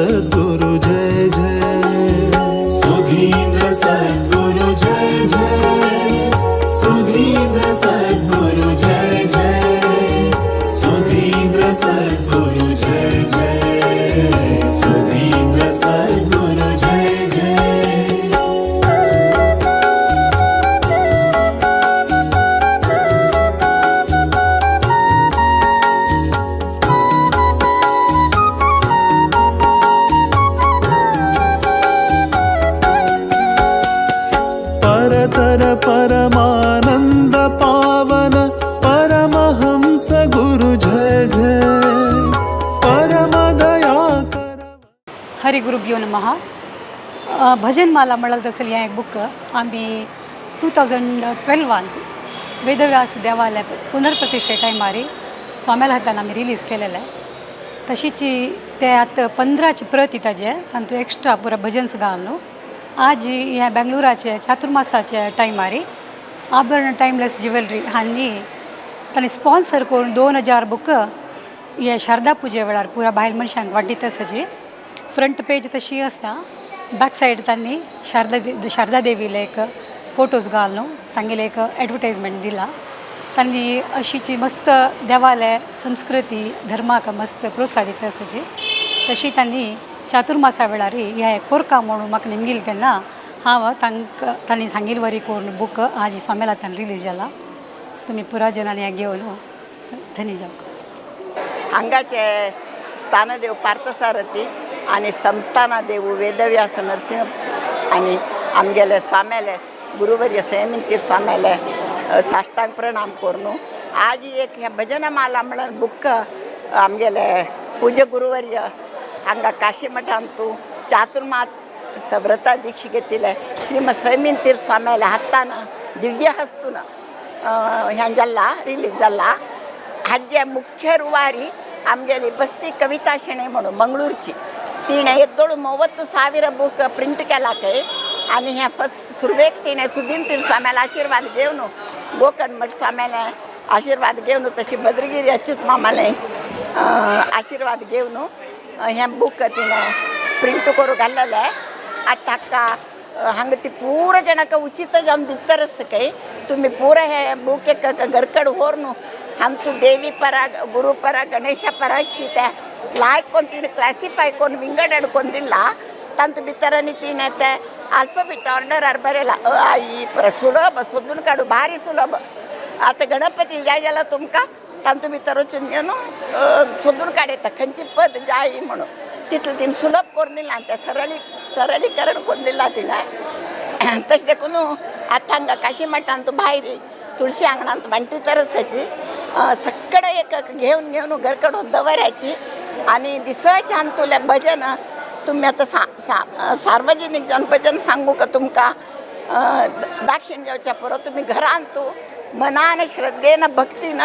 सद्गुरु जय जय, सुधींद्र सद्गुरु जय जय, सुधींद्र सद्गुरु जय जय, सुधींद्र सद्गुरु जय जय, सुधींद्र सद्गुरु जय जय। परतर परमानंद पावन परमहंस गुरु जय जय, परम दया कर। हरी गुरुभ्यो नमः। भजनमाला म्हणल तसलें हें एक बूक आमी 2012 वेदव्यास देवालय पुनर्प्रतिश्ठे टायमार स्वाम्याला हातान आमी रिलीज केलेलें। तशीच ते आतां 15ची प्रती ताजे, तातूंत एक्स्ट्रा पुरो भजन्स घालून आज ह्या बेंगलोराचे चातुर्मासाचे टायमार आभरण टायमलेस ज्युवेलरी हांणी तांणी स्पॉन्सर करून 2000 बूक हे शारदा पुजे वेळार पुरा बायल मनशांक वांटीत आसाची। फ्रंट पेज तशी आसता, बॅक सायड तांणी शारदा देवीले एक फोटोज घालून तांगेले एक एडवर्टायजमेंट दिला। तांणी अशीची मस्त देवाले संस्कृती धर्माक मस्त प्रोत्साहन दिता आसाची। तशी तांणी चातुर्मासा वेळार हे कोरका म्हणून म्हाका निमगिल तेन्ना हांव तांकां तांणी सांगिल वरी करून बूक आज स्वाम्याला हातान रिलीज जाला। तुमी पुरा जनांनी हें घेवन धनी जावंक। हांगाचे स्थानदेव पार्थसारथी आनी संस्थानादेव वेदव्यास नरसिंह आनी आमगेले स्वाम्याले गुरुवर्य संयमितीर स्वाम्याले साष्टांग प्रणाम करून आज एक हें भजनमाला म्हणून बूक आमगेले पूज्य गुरुवर्य हांगा काशी मठांतू चातुर्मास व्रता दीक्षा घेतिल्ले श्रीमद संयमितीर स्वाम्याले हातान दिव्य हस्तून हें जाला, रिलीज जाला। हाजे मुख्य रुवारी आमगेली बस्ती कविता शेणै म्हणून मंगळूरची, तिणें येदोळ 30,000 बूक प्रिंट केला खंय। आनी हें फस्ट सुरवेक तिणें सुदीन तीर स्वाम्याला आशिर्वाद घेवन, गोकर्ण मठ स्वाम्याले आशिर्वाद घेवन, तशी भद्रगिरी अच्युत मामाले आशिर्वाद घेवन हें बूक तिणें प्रिंट करून घाल्लेलें। आतां ताका हांगा ती पुरो जाणांक उचित जावन दितरस खंय। तुमी पुरो हे बूक एक घरकड व्हरून हांतू देवी परा, गुरू परा, गणेशा परा अशी त्या लायक कोन्न तिणें क्लासिफाय करून विंगड करून दिला। तांतू भितर आनी तिणें ते आल्फाबेट ऑर्डरार बरयला, अ आ इ पर सुलभ सोदून काडू, भारी सुलभ। आतां गणपती जाय जाल्यार तुमकां तांतू भितर वचून घेवन सोदून काडयता खंयची पद जाय म्हणून, तितलें तिणें सुलभ करून दिलां, तें सरळीकरण करून दिलां तिणें। तशें देखून आतां हांगा काशी मठांत भायर तुळशी आंगणांत वांटी तरसाची सगळें एक घेवन घेवन घर काडून दवरायची आनी दिसाचे हातूंतलें भजन तुमी आतां सार्वजनीक जावन भजन सांगू का तुमकां दाक्षिण जेवच्या पुरो तुमी घरांत मनान श्रद्धेन भक्तीन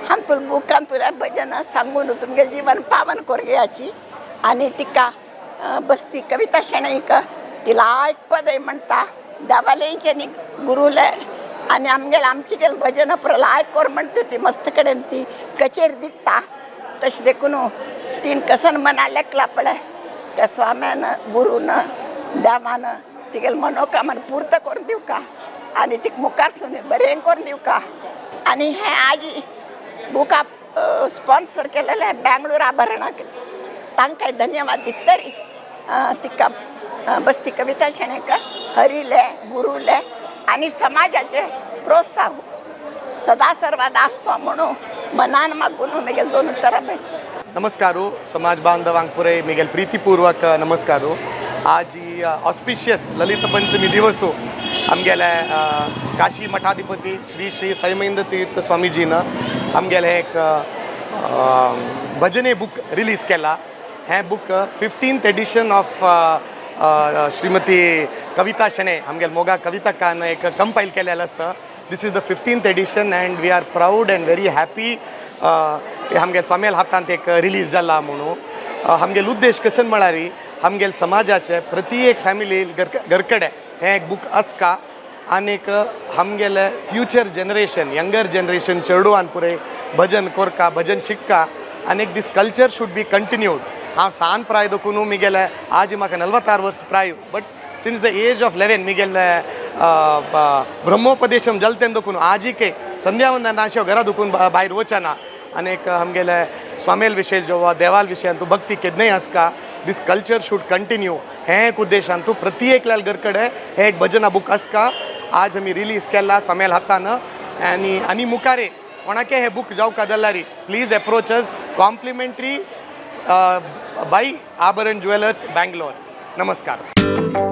हातूंत बुकांतलें भजन सांगून तुमगेलें जीवन पावन करून घेयाची। आनी तिका बस्ती कविता शेणैक ती लायक पदय म्हणटा देवालयचे न्ही गुरुले आनी आमगेले आमचे गेले भजन पुरो लायक कर म्हणटा ती मस्त कडेन ती कचेरी दिता। तशें देखून तीन कसन मना लेखला पळय त्या स्वाम्यान गुरून देवान तिगेले मनोकामना पूर्त करून दिवका आनी तिका मुखार सून बरें करून दिवका। आनी हें आज बुका स्पॉन्सर केलेलें बेंगलोर आभरणाक तांकां धन्यवाद दितरी। तिका बस्ती कविता शेणैक हरिले गुरुले आनी समाजाचे प्रोत्साहन सदा सर्वाद आसचो म्हणून मनान मागून म्हगेले दोन उतरां बरयता। नमस्कारो समाज बांधवांक पुरे मिगेल प्रीतिपूर्वक नमस्कारो। आज ही ऑस्पिशियस ललित पंचमी दिवसो आमगेले काशी मठाधिपती श्री श्री सैमेंद्र तीर्थ स्वामीजीन आमगेले एक भजने बुक रिलीज केला। हें book 15th edition of Shrimati Kavita Shenoy आमगेले मोगा कविता कान एक कंपायल केलेलें आसा। This is the 15th edition and we are proud and very happy आमगेले स्वाम्याल हातांत एक रिलीज जाला म्हणून। आमगेलो उद्देश कसन म्हळ्यार आमगेले समाजाचे प्रति एक फॅमिली घरकडे हें एक बूक आसका आनीक आमगेले फ्युचर जनरेशन यंगर जनरेशन चेडवान पुरे भजन कोरका, भजन शिक्का आनीक this culture should be continued. हांव सान प्राय देखून मिगेले आज म्हाका 46 वर्स प्राय, but since the age of 11 मिगेले ब्रह्मोपदेशम जलतेन देखून आजिके संध्यावंदन अशें घरा दुखून भायर वचना. आनी एक आमगेले स्वामेल विशय जो देवाल विशयान तूं भक्ती केन्नाय आसका, this culture should continue हें एक उद्देशान तूं प्रति एकल्याल घर कडेन हें एक भजना बूक आसका. आज आमी रिलीज केला स्वामेल हातान. आनी आनी मुखारे कोणाके हे बूक जावका जाल्यार please approach us, complimentary by Abharan jewellers, Bangalore. नमस्कार.